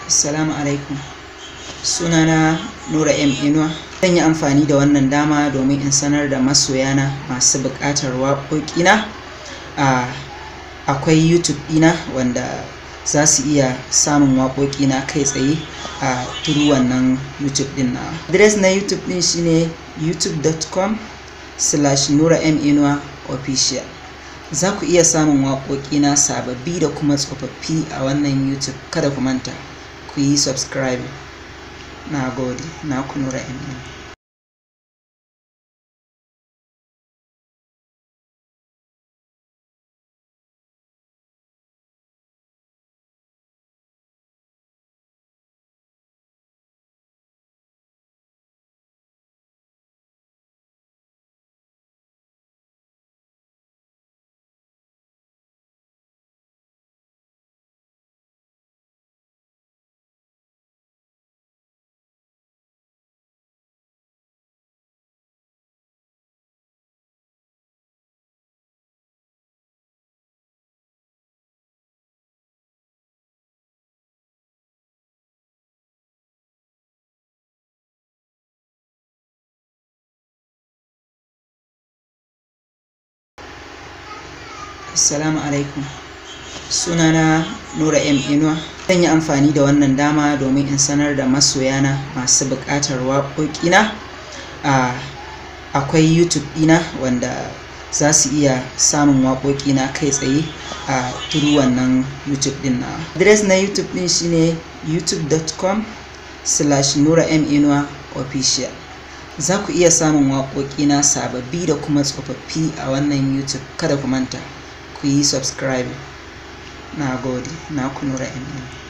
Assalamu alaikum. Sunana Nura M Inuwa. Zan yi amfani da wannan dama domin in sanar da masoyana masu buƙatar waƙoƙina. Akwai YouTube ɗina wanda za su iya samun waƙoƙina kai tsaye a through wannan YouTube ɗin nawa. Address na YouTube ɗin shine youtube.com/NuraMInuwaOfficial. Za ku iya samun waƙoƙina sababbi da kuma tsofaffi a wannan YouTube. Kada ku manta, ku yi subscribe. Na gode, naku Nura M Inuwa. Assalamu alaikum. Sunana Nura M Inuwa. Zan yi amfani da wannan dama domin in sanar da masoyana masu buƙatar waƙoƙina. Akwai YouTube ɗina wanda za su iya samun waƙoƙina kai tsaye a through wannan YouTube ɗin nawa. Address na YouTube ɗin shine youtube.com/NuraMInuwaOfficial. Za ku iya samun waƙoƙina sababbi da kuma tsofaffi a wannan YouTube. Kada ku manta, ku yi subscribe. Na gode, naku Nura M Inuwa.